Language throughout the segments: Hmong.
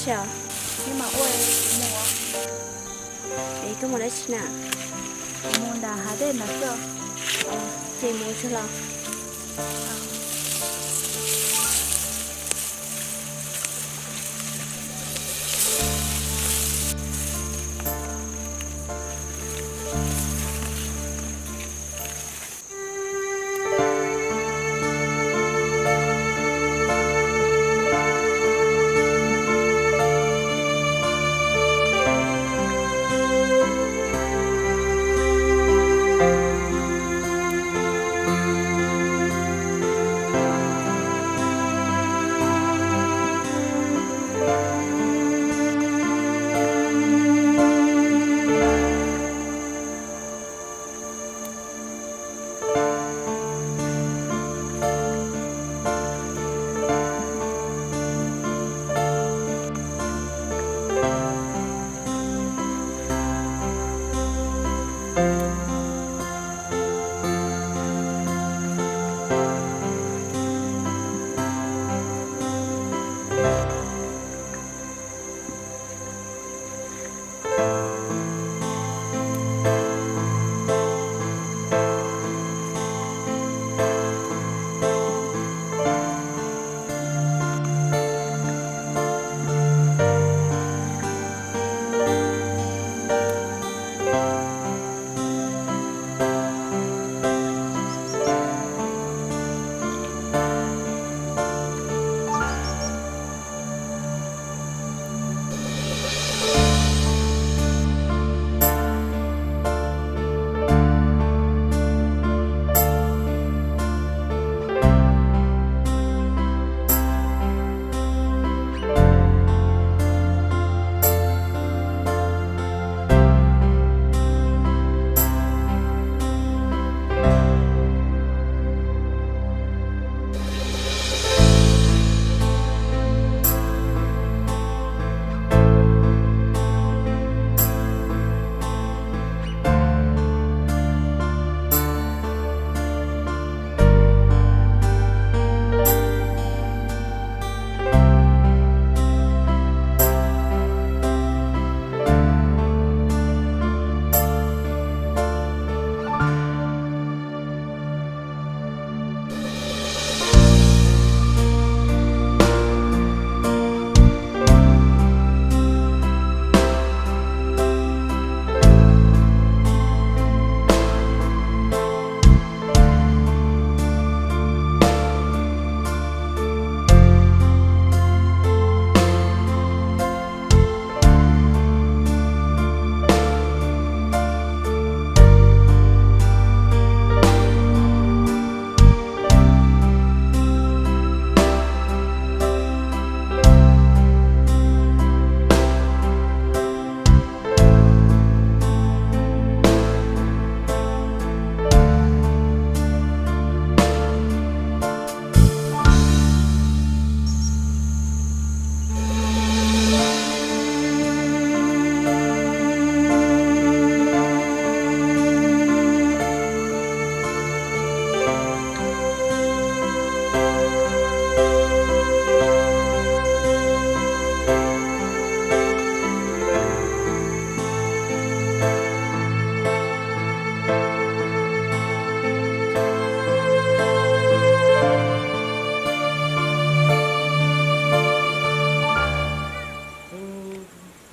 Yog, neb mam ua, kuv mus. Es koj mus dab tsi na? Kuv mus nram hav dej nrad xwb. Ces mus tsuag los.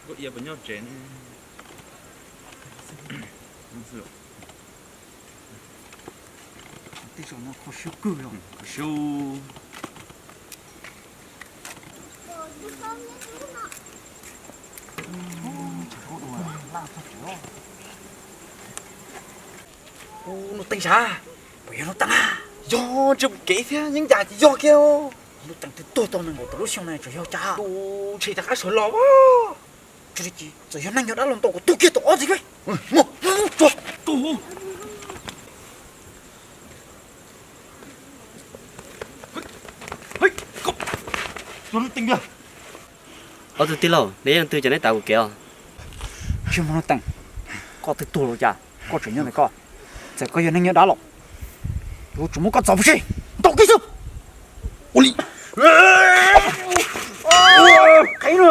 Koj ia puas nyob tsev ne? Tej zaum no kho siab kawg li. Kho siab. Nuj Teem sav, puas yog Nuj Teem a? Yog, ntshe mus kev thiab, yeej yam yog kiag. Nuj Teem twb tuag tau nees nkaum tawm lub xyoo na, tseem yog cas? Tus ntshe rov qab sawv los. Tsis li ces txawm yog neeg nyob dab los ntaus kuv tug kiag tau ob txiv. Ob tug tij laug, neb yeej twg ces neb tav kuv kev os. Tsis muaj Nuj Teem, koj twb tuag los cas, koj tseem nyob ntawm koj. Txawm koj yog neeg nyob dab los, yuav tsum muab koj txov pov tseg, ntaus kiag xwb. Ua li. Qhev no.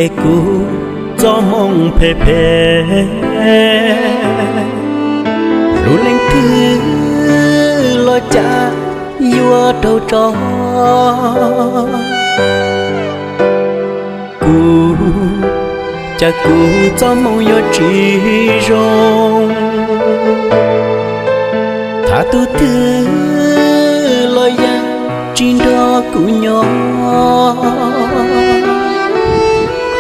Es kuv txoj moo phem phem, lub leej twg los cas yuav raug tso. Kuv, cas kuv txoj moo yuav tsis zoo. Thov tus twg los yeej tsis nrog kuv nyob.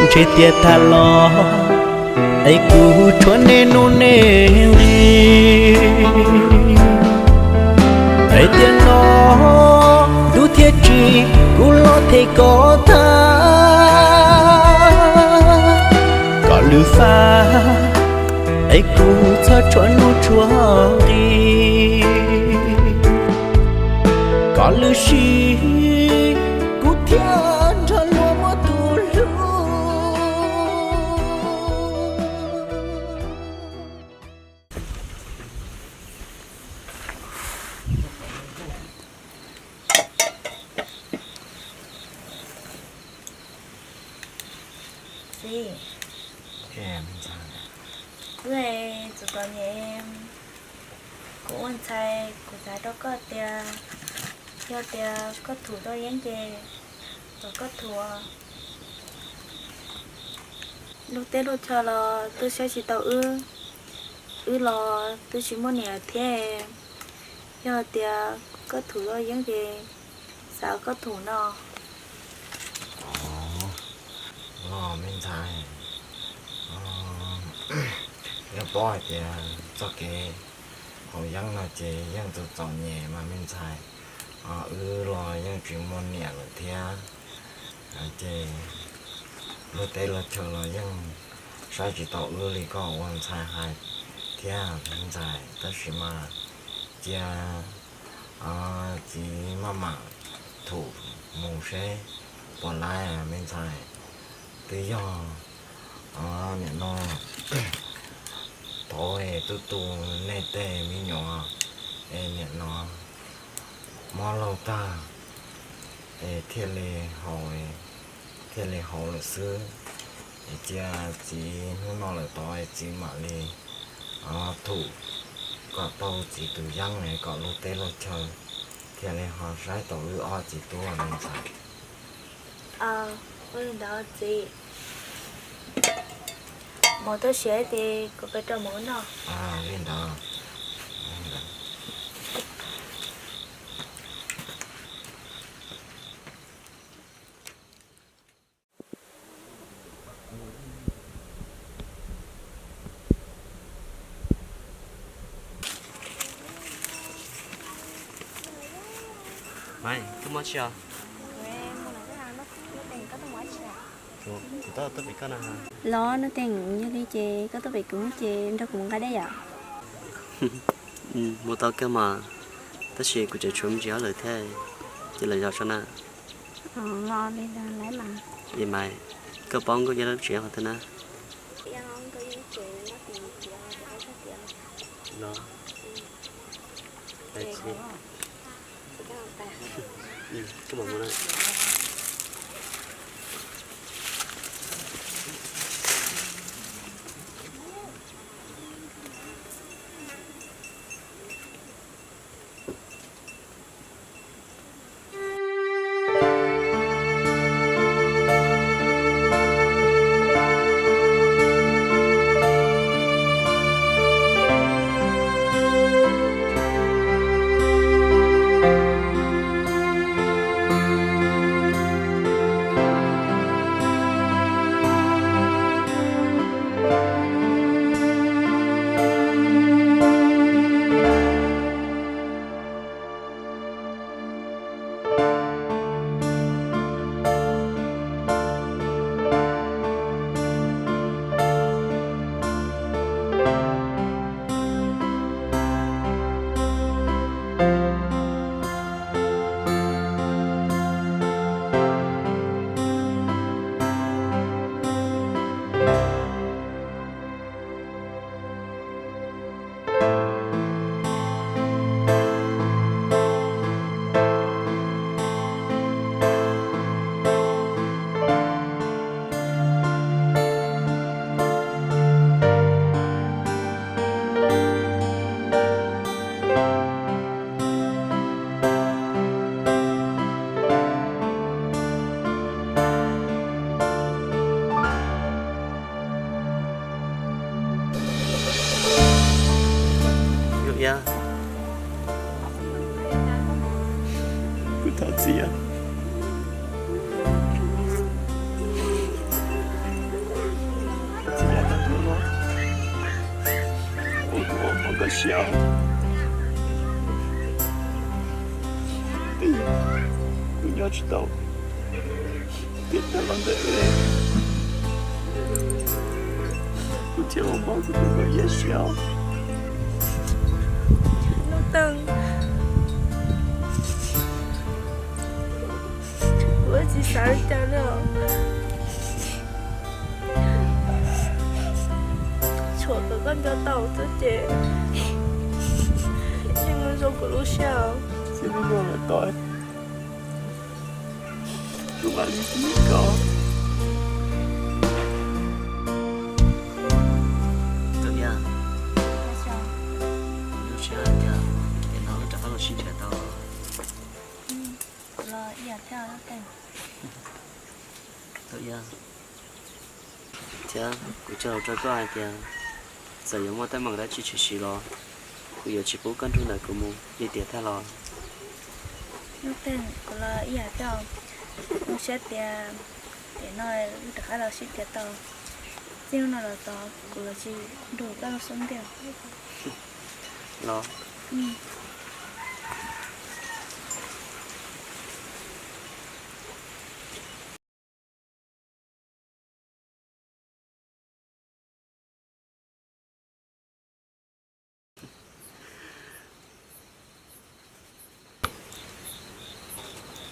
Ntshe tias tag los es kuv tshuav nej nuj nej nqi. Es tias no hnub thiaj tsim, kuv los them koj tag. Koj lub fab es kuv txhob tshuav nuj tshuav nqi. Koj lub siab kuv thiaj nrog luag muaj tus hlub. Txiv, wb txom txom nyem, kuv ua ntxhais kuv xav rau koj tias, yog tias koj thum tau yeeb ces kom koj thum. Lub teb lub chaw los twb saib tsis taus wb, wb los twb tsis muaj niam thiab. Yog tias koj thum tau yeeb ces xav koj thum no. Los me ntxhais, yog paub hais tias txoj kev haus yeeb no ces yeej txom txom nyem mas me ntxhais, wb los yeej tsis muaj niam lawm thiab. Ces luag teb luag chaw los yeej saib tsis taus wb li koj ua ntxhais hais thiab me ntxhais, tab sis mas cia txiv maj mam thum mus seb puas laib me ntxhais. Twb yog nim no thov es tub tu nej tej me nyuam es nim no mob laug tag es thiaj li haus, thiaj li haus lawm xwb. Es cia txiv hnub no lawm tod txiv mam li thum kom tau txiv tus yeeb kom luag teb luag chaw thiaj li ho saib tau wb ob txiv tub me ntxhais. Ua li ntawd txiv, mus tub siav ces kuv pem rau mus noj. Li ntawd. Maiv, koj muaj tsi os? Los Nuj Teem, yog li ces koj tuaj pem kuv ces nrog kuv mus nqa dej yom? Mus tau kawg mas, tab sis kuv tseem tshuav me ntsis hauj lwm thiab, cia lwm zaus tso na. Li Maiv, koj paub Nkauj Yeeb lub tsev qhov twg na? Thov txiv, txiv, tag ntuj no, ua kuv ua pom koj siab. Twb yog kuv nyob tsis tau, thiaj tawm los ntawm wb, kuv thiaj los pom kuv tus nkauj Iab siab. Nuj Teej, kuv tsis xav li cas li os. Tshuav kom koj nco tau xwb ces yeej zoo kuv lub siab os. Txij hnub no lawm tod, kuv mam li hlub koj. Nkauj Iab, lub siab tias tiam no wb rov qab los sib nrhiav tau. Los ib yam thiab. Nkauj Iab, thiab kuv cog lus rau koj hais tias txawm yuav muaj teeb meem dab tsi tshwm sim los kuv yuav tsis pub koj nrug ntawm kuv mus li tiam tag los. Nuj Teej, kuv los ib yam thiab. Zoo siab tias tiam no wb rov qab los sib nrhiav tau. Txij hnub no los tod kuv yuav tsis nrug koj lub xub ntiag los.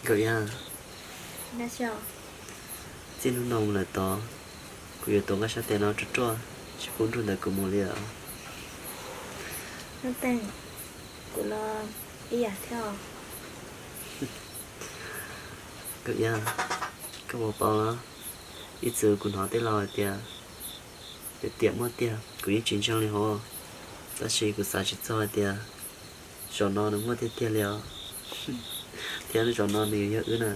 Nkauj Iab, txij hnub no mus lawm tod, kuv yuav tuav nqaij sab tes no ruaj ruaj, tsis pub nrug ntawm kuv mus li os. Nuj Teej, kuv los ib yam thiab os. Nkauj Iab, koj puas paub, ib txwm kuv hnov tej laus hais tias tiam tiam muaj tiag, kuv yeej tsis ntseeg li hos. Tab sis kuv xav tsis txog hais tias zaum no nws muaj tiag tiag li os, thiab zaum no nws yuav yog wb na.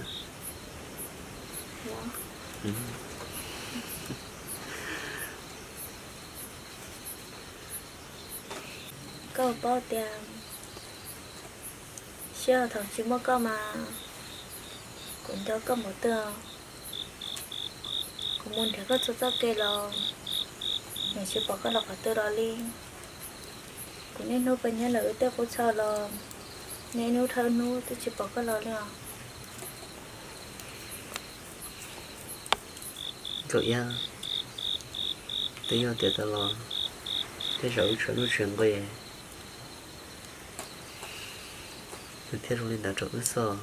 Koj paub tias sij hawm thaum tsis muaj koj mas kuv nco koj npaum twg. Kuv mus nrhiav koj txhua txoj kev los yeej tsis pom koj los qhov twg los li. Kuv niaj hnub pes nyob ntawm wb tej qub chaw los niaj hnub dhau hnub twb tsis pom koj los li os. Nkauj Iab, twb yog tiam tas los tej zaum wb tshav ntuj tshav nqi, nws thiaj zoo li ntawd rau wb xwb.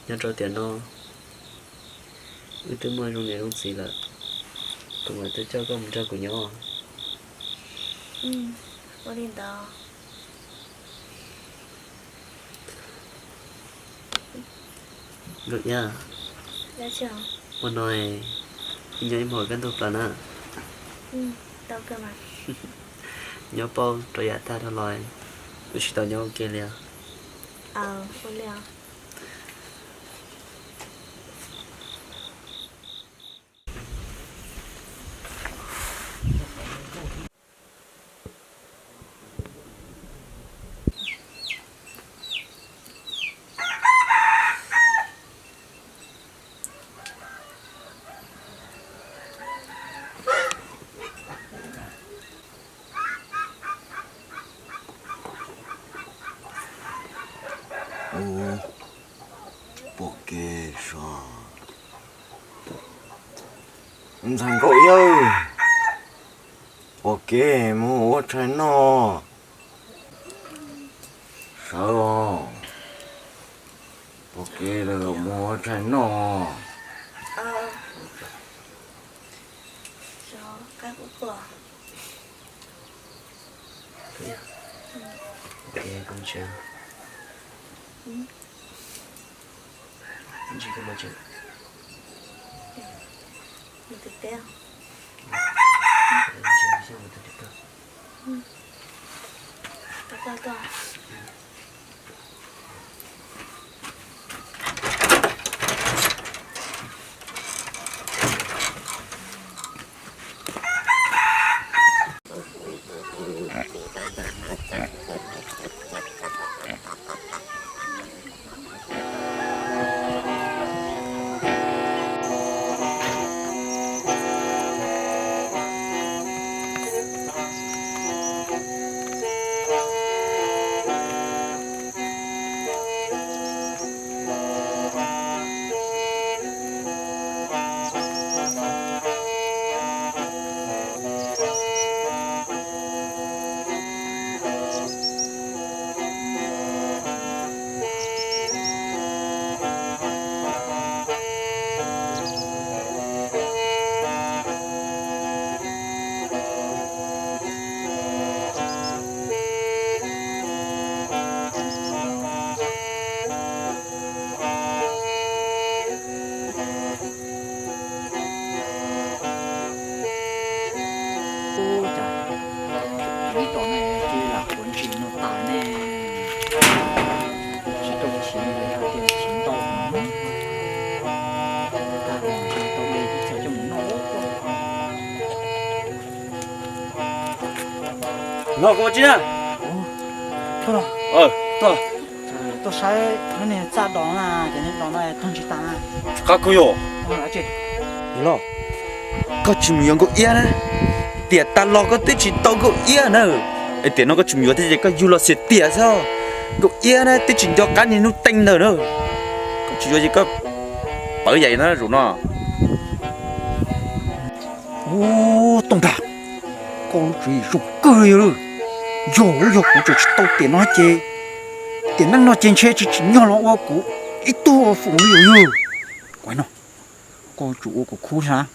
Nyob rau tiam no wb twb muaj zoo niam zoo txiv lawm, kuv mam twb coj koj mus nrog kuv nyob. Ua li ntawd. Nkauj Iab, ua no wb nyob ib hmos kaj ntug plaws na. Nyob paub rau yav tag dhau los wb tsis tau nyob ua ke li os. Ub, pom kev sov. Ntxhais Nkauj Iab, pom kev mus ua tshais noj. Sawv os, pom kev lawm mus ua tshais noj. Koj ua tsi na? Tuaj, tuaj saib niag txaj dos na, ces niag dos no tuag ntsis tas na. Qab kawg yog. Los, koj tsis mus yuav Nkauj Iab na. Tiam tas los koj twb tsis tau Nkauj Iab na. Es tiam no koj tsis mus yuav thiab ces koj yug los xiam tiam xwb. Nkauj Iab na twb tsis nco qab niag hnub teej ntawd na. Koj tsis yuav ces koj pawv yaim na zaum no. Ub, Tooj Dag, koj lub tswv yim zoo kawg li lawm. Yog, yog kuv tseem tsis tau tiam no ces, tiam neej no ces ntshe tsis tsim nyog los ua kuv ib tug foom li lawm. Kuv no, koj tsum ua kuv khub thiab,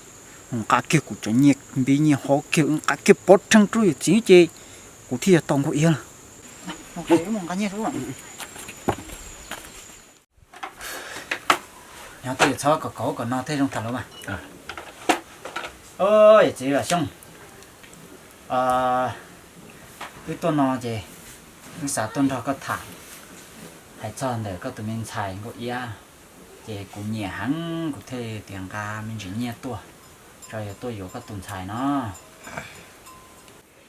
nqa kiag kuv cov nyiaj npib nyiaj hov kiag, nqa kiag pov rheej rau yawm txiv ces kuv thiaj yog tau Nkauj Iab lawm. Nyob twj ywm, txhob kom kauv kom no thiaj zoo tham lus mas. Yawm txiv Vam Xyooj, wb tuaj no ces wb xav tuaj nrog koj tham, hais txog ntawm koj tus me ntxhais Nkauj Iab, ces kuv nyiam heev kuv thiaj tias nqa me ntsis nyiaj tuaj, tso yog tuaj yuav koj tus ntxhais no.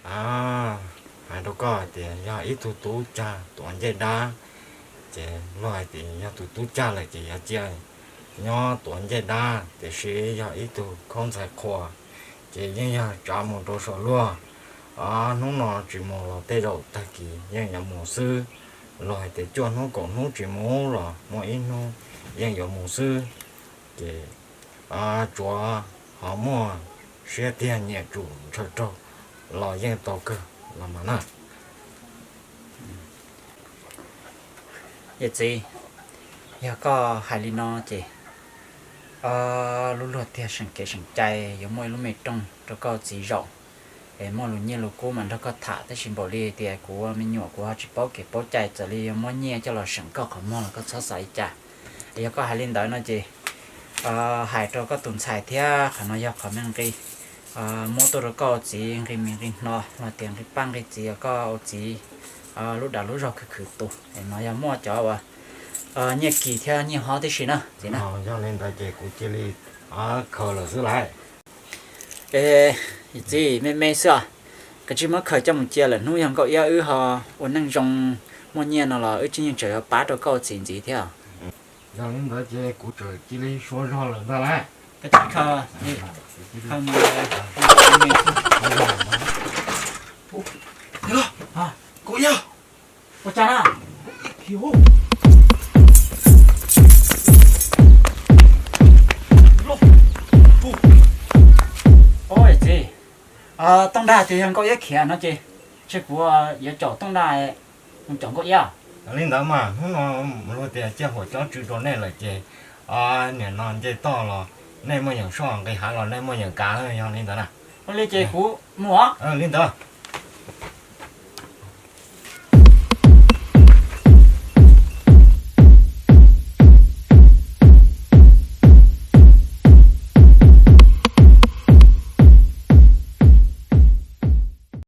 Hais rau koj hais tias yog ib tug tub cag tuav ncej dab, ces luag hais tias yog tus tub cag lawm ces yuav cia nyob tuav ncej dab, tiam sis yog ib tug khaub ntxhais qhua, ces yeej yog tsav mus rau saum luag. Hnub no tsis mus los tej zaum tag kis yeej yuav mus xwb, luag hais tias cuaj hnub kaum hnub tsis mus los muaj ib hnub yeej yuav mus xwb. Ces tsuav ho muaj siab tiag nyiam tsum ntshaw raug los yeej tau kawg los mas na. Yawm txiv, yog koj hais li no ces lub luag tiag seem kev seem cai yuav muaj ib lub me rooj rau koj txiv zaum. Es muaj lus nyiaj lus kub mas nrog koj tham, tab sis npaum li tias kuv ua me nyuam kuv ho tsis paub kev paub cai, txawm li yuav muab nyiaj coj los seem koj qhov muag los koj txhob xav li cas. Es yog koj hais li ntawd no ces hais rau koj tus ntxhais thiab, qhov no yog qhov me nqi muab tuaj rau koj ua txiv nqi mis nqi hno los tias nqi paj nqi txiv, koj ua txiv lub dag lub zog khwv khwv tus. Es no yog muaj cov uas nyiaj kis thiab nyiaj hob tib si na txiv na. Yog li ntawd ces kuv cia li khaws lawm xwb lauj. Es txiv, me me xwb os, kav tsij muab khaws coj mus cia, lwm hnub yog Nkauj Iab wb ho ua neej zoo muaj nyiaj no los wb tseem yeej tseem yuav pab rau koj ua txiv ntxiv thiab. Yog li ntawd ces kuv tseem cia li sua zog lawm ntag lauj. Kav tsij khaws, khaws mus. Nkauj Iab, ua cas na? Txiv, Tooj Dag tias yog Nkauj Iab khiav no ces ntshe kuv yuav caum Tooj Dag mus caum Nkauj Iab. Li ntawd mas hnub no luag tias ciaj huam cob tsw rau nej lawm ces nim no nce toj los nej muaj yeem soj, nqis hav los nej muaj yeem kav, yog li ntawd na. Ua li ces kuv mus os. Li ntawd.